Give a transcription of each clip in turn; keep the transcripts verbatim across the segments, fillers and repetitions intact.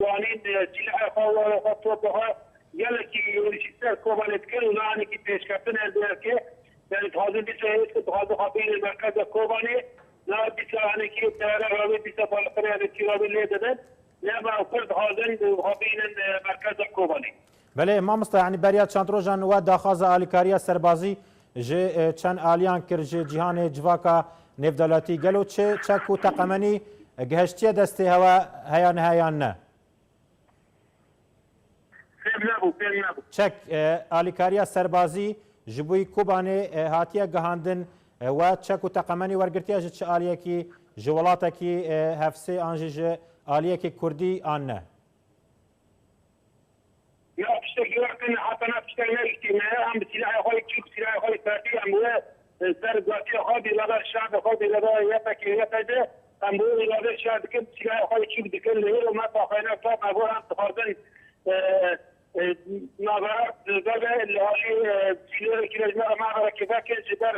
Wanîn, e, sîlehê xwe û xwe topê xwe gelekî ji ser Kobanê dikin û niha hinekî pêşketin ez ê ke, yani dixwazin dîsa hêz ku dixwazin xwe bînin merkeza Kobanê, niha dîsa hinekî teyare rawê dîsa balafirê hinekî rawê lê didin. Nema ew pir dixwazin xwe bînin, e, merkeza Kobanê. Belê, mamosta, yanî beriya çend rojan we daxwaza alîkariya serbazî ji, e, çend aliyan kir ji cîhanê civaka nêvdewletî. Gelo çi çek û teqemenî, e, gihiştiye destê hewe heya niha yan ne? Fêm nebû, fêm nebû. Çek, e, alîkariya serbazî ji bo Kobanê, e, hatiye gihandin, e, we çek û teqemenî wergirtiye ji çi aliyekî, ji welatekî, e, hevsê an jî ji aliyekî kurdî an ne? Ya tiştek giran tine, heta na tiştek nehiştîne. Em bi sîlahê xwe yê çûk, sîlahê xwe yê ferdî, em wê, e, ser gatiya xwe, bîrada şer de xwe, bîrada Y P G, Y P G, em wê îrade şer dikin, sîlahê xwe yê çûk dikin. Li hêro me taxayne sar, me got em dixwazin, e, e, navera vebe li alî, e, sînorê kirêjmera me verekê vekin, ji ber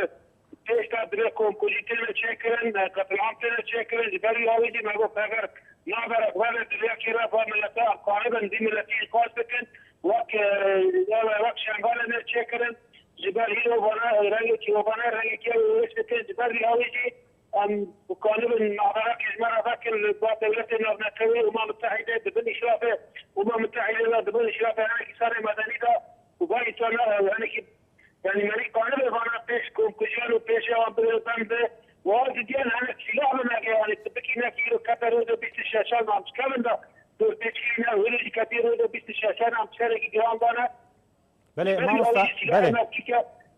pêş de divê komkujî têne çêkirin, e, qetilam têne çêkirin, ji ber wî awê jî me got, eger navera xwe ve bi vê yekê re va milete em karibin vî miletî înqaz bikin, wek, e, wek şengalê me çêkirin, ji ber hîro vana, e, rengekî webane, rengekî ew êş dikin, ji ber vî awê jî em bikaribin navera kêjmera vekin li ba dewletê navnetewî, Umma Mitehîde, di bin îşrafê Umma Mitehîde de, di bin îşrafê hinekî serê medenî de û va însana, e, hinekî, yanî merî kanibe vana pêş komkujiyan û pêşê wan bide bende. Wa didiyan hinek sîlah bimege, yanî tu bikî nekî îro kete roza bîst û şeşan nam çikevin de dorpêçikî ne hûrê jî ketî roza bîst û şeşan nam çerekî giran dane. Belê, mamosta, belê.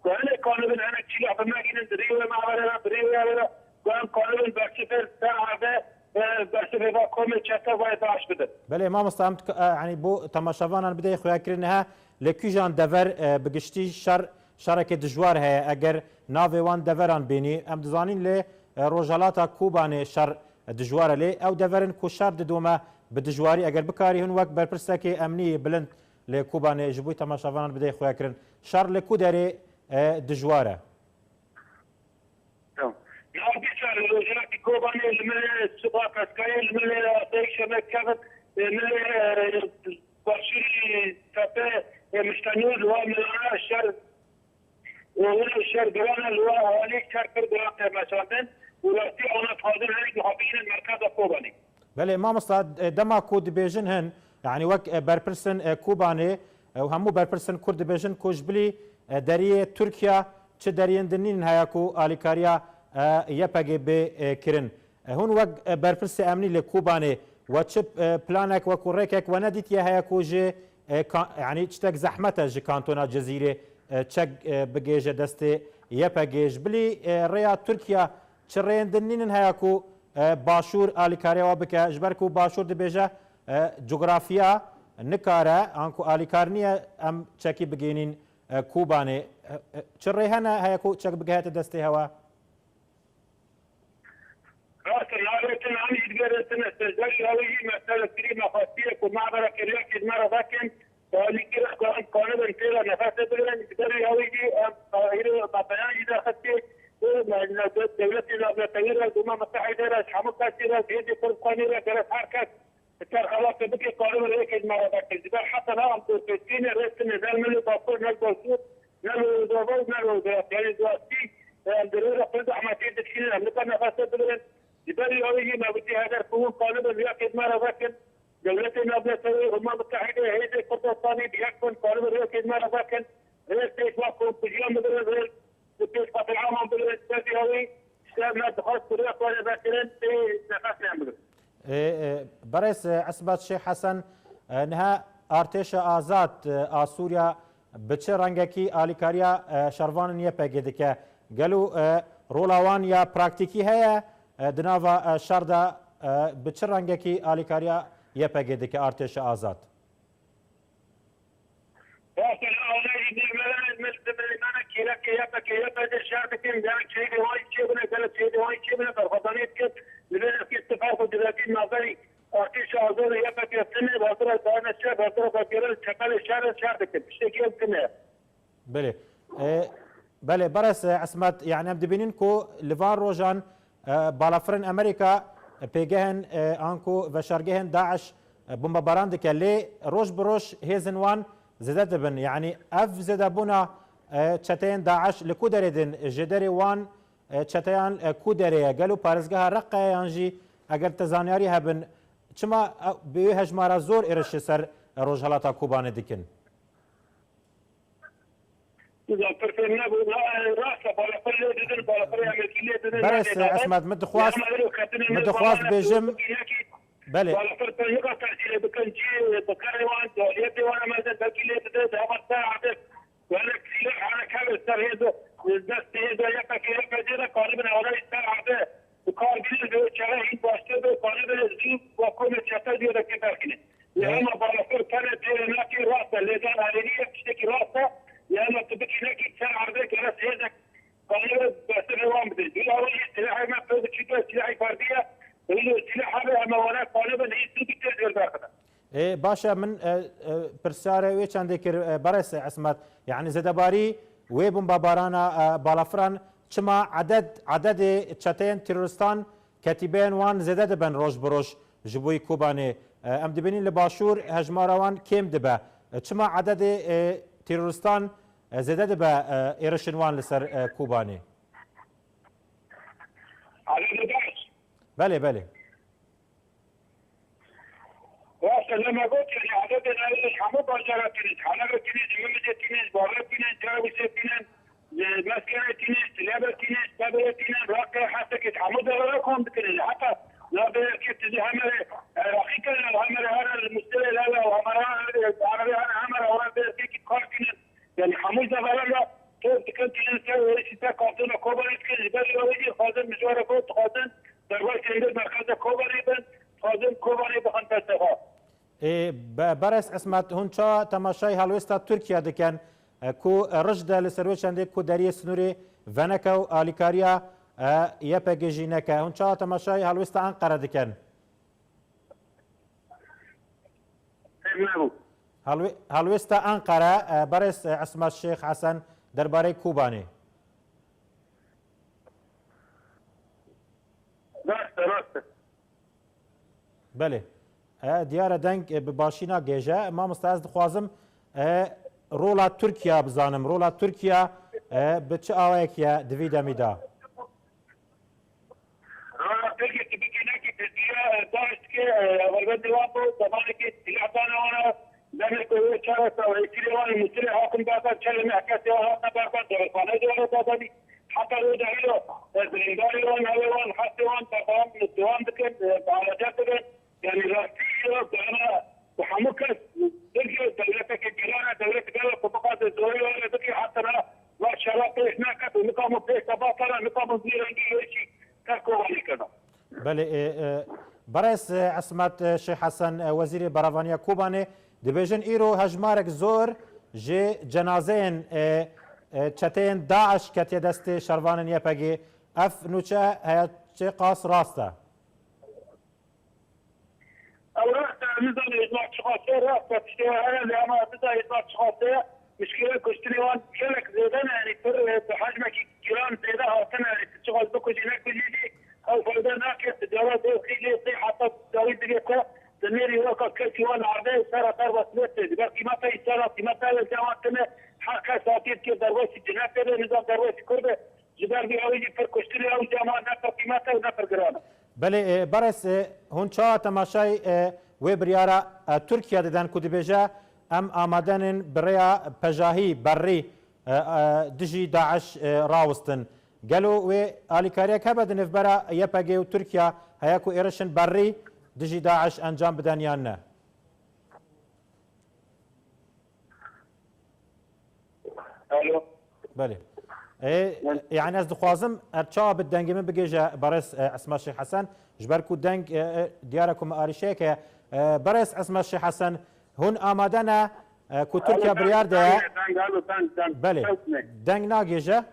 Ku hinek kanibin hinek sîlah bimegînin di rê wê mavere re, bi rê wê re, ku em kanibin bersivê ser erde, e, bersivê va komê çete vayê daş bidin. Belê, mamosta, em, e, yanî bo temaşevanan bidê xuyakirin he, li kîjan dever, e, bi giştî şer, şerekê dijwar heye, eger navê wan deveran bênî. Em dizanîn lê, e, Rojhelata Kobanê şer dijwar e, lê ew deverin ku şer didome bi dijwarî, eger bikarî hûn wek berpirsekê emnî bilind li Kobanê ji bo temaşevanan bidê xuyakirin. Şer li ku derê, e, dijwar e? Tamam. Ya dîsa li Rojhilatê Kobanê li milê siba Qeskayê, li milê asayîşa me kevin, e, milê, e, başûrî tepe, e, Miştenûr, li wan milana şer, û hûn şer giran e, li wan alî şer pir giran tê meşandin û rastî ana dixwazin herî niha bigihînin merkeza Kobanê. Belê, mamosta, e, dema ku dibêjin hin, yanî wek, e, berpirsên, e, Kobanê, e, û hemû berpirsên Kurd dibêjin ku ji bilî, e, deriyê Tirkiye çi deriyên din nînin heya ku alîkariya, e, Y P G bê, e, kirin. E, hûn wek, e, berpirsê emnî li Kobanê we çi, e, planek weku rêkek we nedîtiye heya ku ji, e, ka-, yanî çitek zehmet e ji kantona Cizîrê, e, çek, e, bigêje destê Y P G? Ji bilî, e, rêya Tirkiye çi rêyên din nînin heya ku, e, Başûr alîkariya we bike? Ji ber ku Başûr dibêje, e, cografiya nikare, anku alîkar niye em çekî bigênîn, e, Kobanê. E, e, çi rê hene heya ku çek bigihete destê hewe? Rast e, navê tune em jî digere tune ser. Ber ji awê jî me ser kirî me xwestiye ku me bere kiriyakê me re vekin. Alîkir em kanibin tê re nefesê bigirin. Ji ber wî awê jî em îro me beyan jî derxistî. Û me, me dewletê navnetewî re, Umma Mitehîde re, ji hemû kesî re, ji hêzê Kurdistanê re, gerek her kes bi ser xebatê bike, karibin rêkê ji me re vekin. Ji ber heta niha em dorpêçikî ne, rê tune, ne li Bakur, ne li Başûr, ne li Rojava û ne li Rojhilat. Yanî di rastî, em di rê re pir zehmetiyê dikişînin, em nikan nefesê bigirin. Ji ber wî awê jî me gotî, heger ku hûn karibin rêkê ji me re vekin, dewletê navnetewî, Umma Mitehîde, hêzê Kurdistanê bi yek bin karibin rêkê ji me re vekin. Rê pêş va komkujiyan bigirin, rê Bi pêş qetil'aman bigire, ji ber vî awî ji te me dixwest ku rêya xwe vekirin, tê nefes lê em bigrin. Ê, ê, berêz, ê, Ismet Şêx Hesen, ê, niha Artêşa Azad, ê, a Sûriya bi çi rengekî alîkariya, ê, şervanên Y P G dike? Gelo, ê, rola wan ya praktîkî heye, ê, di nava, ê, şer de, ê, bi çi rengekî alîkariya Y P G dike Artêşa Azad? Mesela, ona yedi veren, mesela, kêleke Y P G, Y P G şer dikin, yani, şeyde, o iki bile, böyle, şeyde, o iki bile, Barzanî dikin, li vê yekê ittifaq û civakî navberî Artêşa Azad û Y P G tine, bazira dane şer, bazira bakêre, çepelê şer, şer dikin. Tiştekî ev tine. Belê. E, belê, berêz, e, Ismet, yani, em dibînin ku li van rojan, e, balafirên Amerîka, e, pêgehên, e, anku veşargehên DAIŞ e, bombebaran dike. Lê roj bi roj hêzên wan zêde dibin. Yanî ev zêdebûna, e, çeteyên DAIŞ li ku derê din? Ji derê wan, e, çeteyan, e, ku derê ye? Gelo parêzgeha Reqe ye yan jî eger te zanyarî hebin, çima, e, bi wê hejmara zor êrişê ser, e, rojhelata Kobanê dikin? Zaten fêm nebû. Na, rast e, balafir lê didin, balafir yamekî lê didin, Berêz, e, Esmet, min dixwast, min dixwast bêjim, belê. Balafir peynika tesîrê bikin cî, bi kerê wan, aliyetê wan em erdin, belkî lê didin, dema ser erdin. Wele sîleh hene kevin ser hêzo, dest hêzo YPG, YPG de karibin ewrayî ser erdin. Bi kar bînin, bi çare hîn baştir bi, karibin zû, wa komê çete diye de kê berkînin. Lê hema balafir tenê têrê nakê rast e, lêdan alênî ye, tiştekî rast e. Lê hema tu bikî nekî ser erdê gere hêzek kanê ve bersiv wan bidin. Dû awayî silahê me pê biçûk e, silahê ferdî ye. Hûn û silah hebe hema wana kanê ve neyî zû bî têz ver berxine. Ê, baş e, min, e, e, pirsyarê wê çendê kir, e, Berêz Esmet. Yanî zêdebarî wê bombebarana, e, balafiran çima eded, ededê çeteyên terorîstan ketîbeyên wan zêde dibin roj bi roj ji bo yî Kobanê. E, em dibînin li Başûr hejmara wan kêm dibe. E, çima ededê, e, terorîstan, e, zêde dibe, e, êrişên wan li ser, e, Kobanê? Ededê DAIŞ. Belê, belê. Rast e, lê me got, yanî, ededê navê hemû bajara tînin, Helebê tînin, Mimicê tînin, Bavê tînin, Cerabûsê tînin, e, Meskenê tînin, Silêbê tînin, Sebirê tînin, Raqê, Hesekê, hemû devera kom dikinin. Heta navê yekê tizî Hemerê, e, Raqî kirin, Hemerê here li Mûsilê lele, Hemerê here, Hemerê here, Hemerê here, Hemerê here, Hemerê here, Hemerê here, Yanî hemû deveran re top dikin, tînin ser êrişî ser kantona Kobanê dikin. Ji ber wê jî dixwazin, mijara ku dixwazin derbasî li merkeza Kobanê bin, dixwazin Kobanê bixin destê xwe. Ê, be-, Berêz Esmet, hûn çawa temaşayî helwêsta Tirkiye dikin, e, ku, e, rij de li ser wê çendê ku deriyê sinûrê veneke û alîkariya, e, YPG jî neke? Hûn çawa temaşayî helwêsta Enqere dikin? Fêm nebû. Helwê-, helwêsta Enqere, e, Berêz, e, Esmet Şêx Hesen derbarê Kobanê. Rast e, rast e. Belê. E, diyar e deng, e, bi başî nagêje. Mamosta, ez dixwazim, e, rola Tirkiye bizanim. Rola Tirkiye, e, bi çi awayekî ye di vî demî de? Rana Tirkiyê tu bikî nekî Tirkiye, e, DAIŞ dike, e, hevalbendê wan bû, zemanekî silah dane wana, demê ku wê çar sal hêsîrê wan û Mûsilê hakim berdan, çelê mehkesê wan hatine berdan, devirxaneyê de wana dadanî. Heta wê de helo, e, birîndarê wan, hewê wan, hestê wan berdewam, dewam dikin, e, muhalefet dikin. Yanî rastî ya, dana, bi hemû kes, Tirkiye dewleteke giran e, dewlete gelo ku bixwaze zorê were bike, heta na va şera pêş neket û nikamo pêş de batara, nikamo vî rengî hêşî ser Kobanê kena. Belê, e, e, Berêz, e, Esmet, e, Şêx Hesen, e, Wezîrê Berevaniya Kobanê, dibêjin îro hejmarek zor ji cenazeyên, e, e, çeteyên DAIŞ ketiye destê şervanên YPG. Ev nûçe heye çiqas rast e? Ew rast e, nizam hêzmak çiqas e, rast e, tiştê heye, lê hema nizam hêzmak çiqas e, mişkîla kuştinê wan gelek zêde ne, yanî pir, e, bi hecmekî giran zêde hatine, yanî tu çiqas bikujî nekujî jî, ew fayda nake, tu cara dê xî lê tê heta dawî digê te, tu nêrî weka kesî wan erdê, sera te re bes lê tê. Dibe qîmeta însana, qîmeta wê dewan tine, her kes hatî dike derbasî cine tê de, nizam derbasî kur be. Ji ber vî awî jî pir kuştinê ew cema ne pir qîmet e û ne pir giran e. Belê, e, Berêz, e, hûn çawa temaşayî, e, wê biryara, e, Tirkiye didin ku dibêje, em amade nin bi rêya pejahî, berrî, e, e, dijî DAIŞ, e, rawistin? Gelo wê alîkariyek hebe di nêvbera YPG û Tirkiye heye ku êrişên berrî dijî DAIŞ encam bidin yan ne? Alo. Belê. E, yanî ez dixwazim, e, çawa bi dengê min bigêje Berêz, e, Esma Şêx Hesen, ji ber ku deng, e, e, diyar e ku me arîşeyek heye. E, Berêz Esma Şêx Hesen, hûn amade ne, e, ku Tirkiye biryar de ye? Deng, alo, deng, deng. Belê. Deng nagêje.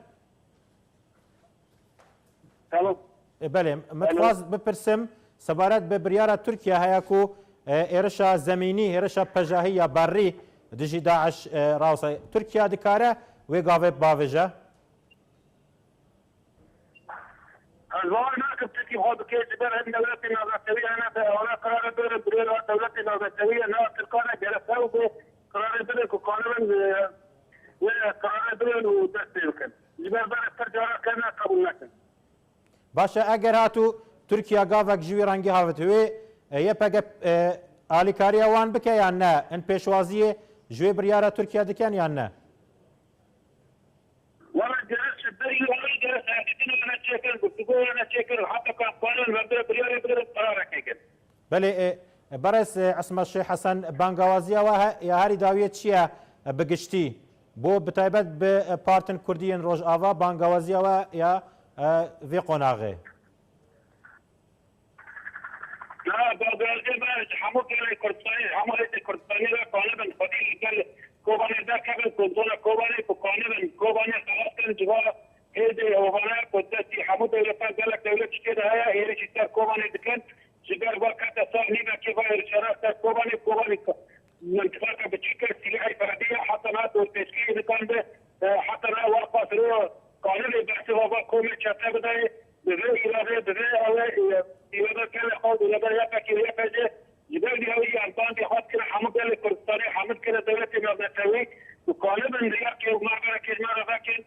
Tamam. E, belê, min dixwaz bipirsim, sebaret bi biryara Tirkiye heye ku, e, êrişa zemînî, êrişa pejahî ya berrî dijî DAIŞ, e, rawsa. Tirkiye dikare wê gavê bavêje? Ez bawer nakim Tirkiye Xwe dike ji ber ev dewletê navnetewî hene, be ewana qirare bigirin, birêra dewletê navnetewî ye, ne Tirkan e, gerek ew be qirare bigirin ku kanibin, e, wê qirare bigirin û dest pê bikin. Ji ber berê pir cara kirine qebûl nekin. Baş e, eger hatû Tirkiye gavek ji wî rengî havit wê, e, Y P G, e, alîkariya wan bike yan ne? Hin pêşwaziyê ji wê biryara Tirkiye dikin yan ne? Wala gerek ji ber wê gerek hevdîtina wana çêkir, guftûgoya wana çêkir, heta ku em karin ve bi biryarê bigirin qerarekê girin. Belê, e, berêz, e, Esma Şêh Hesen, bangawaziya we he-, ya herî dawiyê çi ye, e, bi giştî? Bo bi taybet bi, e, partên Kurdî yên Rojava, bangawaziya we ya, e, vê qonaxê? Ya, bangehê me ji hemû gelê Kurdistanê, hemû hêzên Kurdistanê ve kanibin xwedî li gel Kobanê derkevin, kontrola Kobanê ku kanibin Kobanê xelas kirin, ji va hêzê hovane ku destî hemû dewletan gelek dewlet tiştê de heye, êrîşî ser Kobanê dikin. Ji ber va kete ser nîvekê va êrîşana ser Kobanê, Kobanê mintiqeke biçûk e, sîlehê ferdî ye, heta niha dorpêçkeyê nikande, e, heta niha werpas ro kanibê bersiva va komê çete bidayê. Bi vê îradê, bi vê ew ê, e, îrada gelê xwe û îrada Y P G û Y P G, ji ber vî hewî em bandê xwe dikine hemû gelê Kurdistanê, hemû dikine dewletê navnetewî û kanibin riyakê û merverekê ji me re vekin.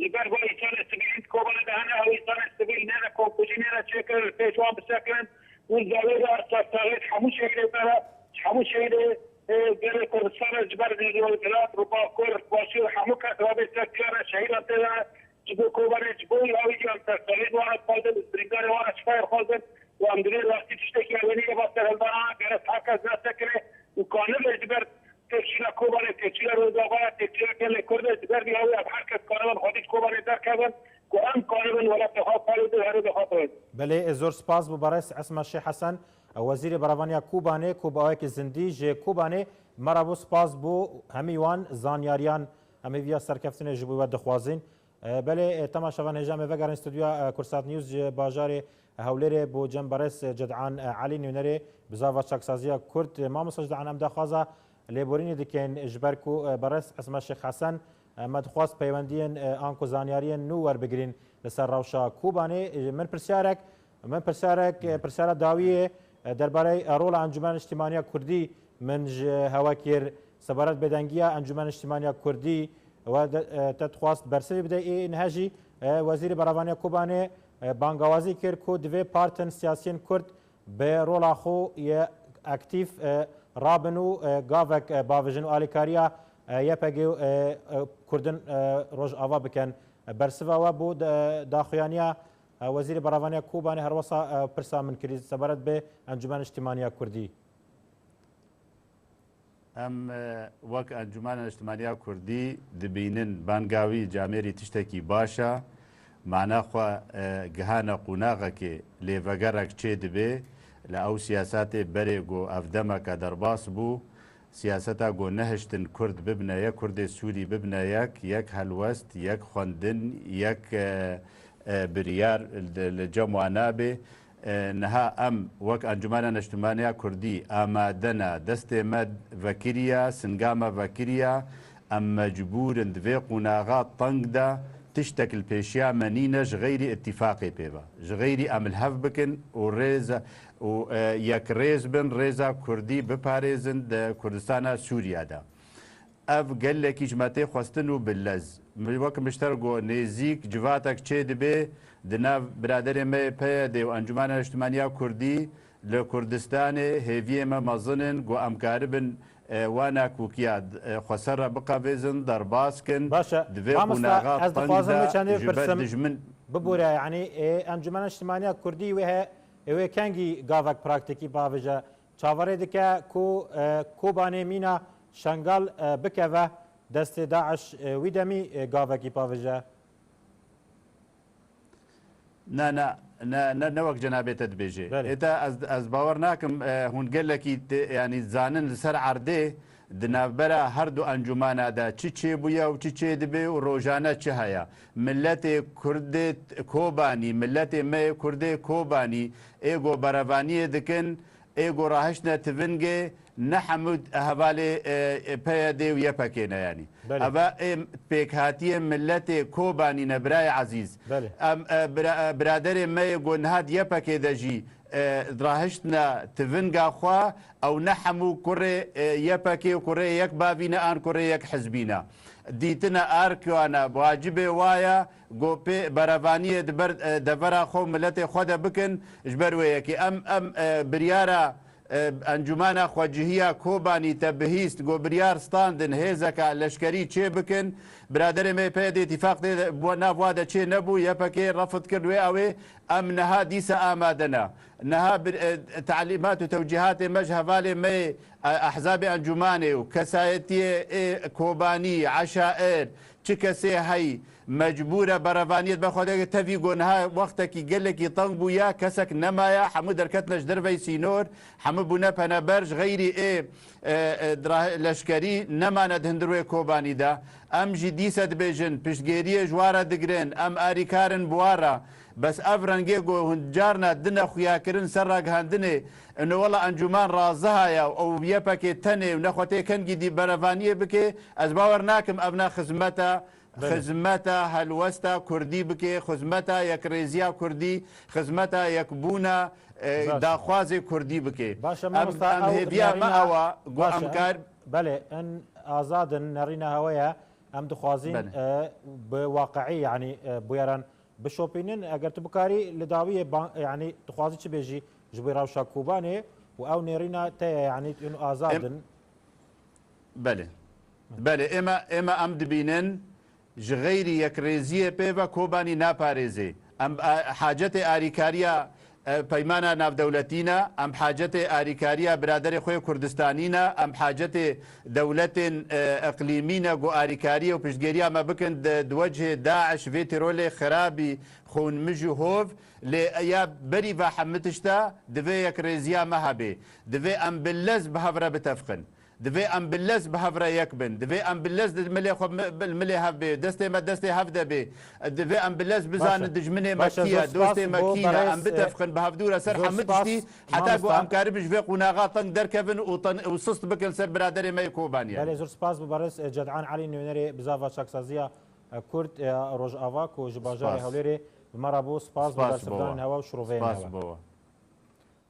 Ji ber va însanê sivîl hîn Kobanê de hene, ew însanê sivîl nêne komkujî, nêne çêkirin, li pêş wan bisekirin û zavê de sersaxê ji hemû şehîdê me re, ji hemû şehîdê, e, gelê Kurdistanê ji ber Rojhilat, Bakur, Başûr, hemû kes rabê ser kiyane şehîdan tê de. Ji bo Kobanê, ji bo wî hawî jî em serserê ji wan re dixwazin, birîndarê wan re şifayê dixwazin û em divê rastî tiştekî ewenî ye, va serhildana gerek her kes dest sekire û kanibe ji ber têkçîna Kobanê, têkçîna Rojava ye, têkçîna gelê Kurd e, ji ber vî hawî em her kes kanibin xwedî ji Kobanê derkevin ku em kanibin welatê xwe parêzin, herêmê xwe biwin. Belê, e, zor spas bo berêz Esma Şêh Hesen, e, Wezîrê Berevaniya Kobanê ku bi awayekî zindî ji Kobanê me re bû, spas bo hemî wan zanyariyan, em hêviya serkeftinê ji bo we dixwazin. E, belê, e, temaşevan hêja em ê vegerin stûdyoya, e, Kursat News ji bajarê Hewlêrê bo cem berêz, e, Cedan, e, Elî nûnerê bizava çaksaziya Kurd. E, mamosta Cedan, em daxwaza lêborînê dikin ji ber ku, e, berêz Esma Şêx Hesen, e, me dixwast peywendiyên, e, anku zanyariyên nû werbigirîn li ser rewşa Kobanê. E, min pirsyarek, min pirsyarek, e, pirsyara dawiyê, e, derbarê, e, rola Encûmena Niştimaniya Kurdî min ji hewe kir, sebaret bêdengiya Encûmena Niştimaniya Kurdî we de, e, te dixwast bersivê bide. Ê niha jî, e, Wezîrê Berevaniya Kobanê, e, bangawazî kir ku divê partên siyasiyên Kurd bi rola xwe yê aktîf, e, rabin û, e, gavek, e, bavêjin û alîkariya, e, Y P G û, e, e, Kurdin, e, Rojava bikin. E, bersiva we bo de, daxuyaniya, e, Wezîrê Berevaniya Kobanê, herwesa, e, pirsa min kirî sebaret bi Encûmena Niştimaniya Kurdî. Em, e, wek Encûmena Niştimaniya Kurdî dibînin banga wî camêrî tiştekî baş e. Mana xwe, e, gihane qonaxekê lê vegerek çê dibe. Li ew siyasetê berê ku ev demeke derbas bû, siyaseta ku nehiştin Kurd bibine yek, Kurdê Sûrî bibine yek, yek helwest, yek xwendin, yek, e, e, biryar li, li cem wan nabe. E, niha em wek Encûmena Neştimaniya Kurdî amade ne, destê me vekiriya, singa me vekiriya, em mecbûr in di vê qonaxa teng de tiştek li pêşiya me nîne ji xeyrî îtîfaqê pê ve. Ji xeyrî em li hev bikin û rêz û, e, yekrêz bin, rêza Kurdî biparêzin di Kurdistana Sûriye de. Ev gelekî ji me tê xwestin û bi lez. Min wek min ji te re got, nêzîk civatek çê dibe di nav biraderê me yê P Y D û Encûmena Niştimaniya Kurdî li Kurdistanê hêviyê me mezin in ku em karibin, e, wana kokiya, e, xweser re biqevêzin, derbas kin. Baş e. Di vê Mamosta, qonaxa ez teng dixwazim de vê çendê ji ber bipirsim. Dijmin bibûre, yanî, e, Encûmena Niştimaniya Kurdî wê he, e, wê kengî gavek praktîkî bavêje? Çaverê dike ku, e, Kobanê mîna Şengal, e, bikeve destê DAIŞ, e, wî demî, e, gavekî pavêje? Ne, ne, ne, ne, ne wek cenabê te dibêje. Belê. Ê te ez, ez bawer nakim, e, hûn gelekî tê, yanî zanin li ser erdê di navbera her du encûmana de çi çêbûye û çi çêdibe û rojane çi heye. Miletê Kurdê Kobanî, miletê me yê Kurdê Kobanî ê ku berevaniyê dikin, ê ku rahiştine tivingê, ne hemû hevalê, e, e, P Y D û Y P G ne yanî. Belê. Eva ê pêkhatiyê milletê Kobanî ne, birayê ezîz. Belê. Em, e, bira-, e, biraderê me yê ku niha di Y P G de jî, e, rahiştine tivinga xwe, ew ne hemû kurê, e, Y P G û kurê yek bavî ne an kurê yek hizbî ne. Dîtine arkiwana wacibê waya, go pê berevaniyê di ber, e, devera xwe û miletê xwe de bikin, ji ber wê yekê. Em, em, e, biryara, e, Encûmena Xwecihiya Kobanî te bihîst, go biryar standin hêzeka leşkerî çê bikin. Biraderê me P Y D tîfaq tê de, bo-, nav wa de çê nebû, Y P G refid kir wê ew ê. Em niha dîsa amade ne. Niha bir, e, talîmat û tewcîhatê me ji hevalê me yê, e, ehzabê encûmanê û kesayetiyê ê Kobanî, eşair, çi kesê heyî, mecbûr e berevaniyê dibe xwe de. Tevî ku niha wextekî gelekî teng bûye, kesek nemaye, hemû derketine ji derveyî sînor, hemû bûne peneber, ji xeyrî ê, e, e, dira-, leşkerî nemane di hundirwê Kobanî de. Em jî dîse dibêjin, piştgêriyê ji wa re digirin, em arîkar in bi wa re. Bes ev rengê ku hûn carna dine xuyakirin ser ragihandinê, ino wela encûman raziha ya û Y P G tenê û nexwe tê kengî dî berevaniyê bike, ez bawer nakim ev ne xizmeta, Belê. xizmeta helwesta Kurdî bike, xizmeta yekrêziya Kurdî, xizmeta yekbûna, e, Baş. daxwazê Kurdî bike. Baş e, Em, mamosta, em ew hêviya me nerîna ewa, ku Baş em e. kar- Belê, em azad in, nerîna hewe ye. Em dixwazîn, Belê. e, bi waqiî, yanî, e, bûyeran bişopînin. Eger tu bikarî li dawiyê ban-, yanî dixwazî çi bêjî ji bo rewşa Kobanê û ew nêrîna te ye, yanî hûn azad Em- in. Belê. Belê, ême, ême em dibînin, ji xeyrî yekrêziyê pê ve Kobanî naparêzê. Em, e, hacetê arîkariya, e, peymana navdewletî ne, em hacetê arîkariya biraderê xwe yê Kurdistanî ne, em hacetê dewletên, e, iqlîmî ne ku arîkariyê û piştgêriya me bikin di, di wecihê DAIŞ, vê tîrolê xirabî, xûnmij û hov. Lê ya berî ve hemû tişta divê yekrêziya me hebe. Divê em bi lez bi hev re bitefiqin. Divê em bi lez bi hev re yek bin. Divê em bi lez di milê xwe mi-, bi milê hev bê. Destê me destê hev de bê. Divê em bi lez bizanin Baş e. dijminê me Baş e, kî ye, zor spas dostê me bo kî ne. Em berêz, e, bitefiqin bi hevdû re ser zor hemû spas, tiştî. Heta ku mamosta. em karibin ji vê qonaxa teng derkevin û ten-, û sist bikin ser biraderê me yê Kobaniyê. Belê, zor spas bo berêz, e, Ced'an Elî, nûnerê bizava çaksaziya, e, Kurd, e, Rojava ku ji bajarê Spas. Hewlêrê bi me re bû. Spas bo Spas bo bersivdanên we. hewa û şiroveyên Spas hewa. bo we.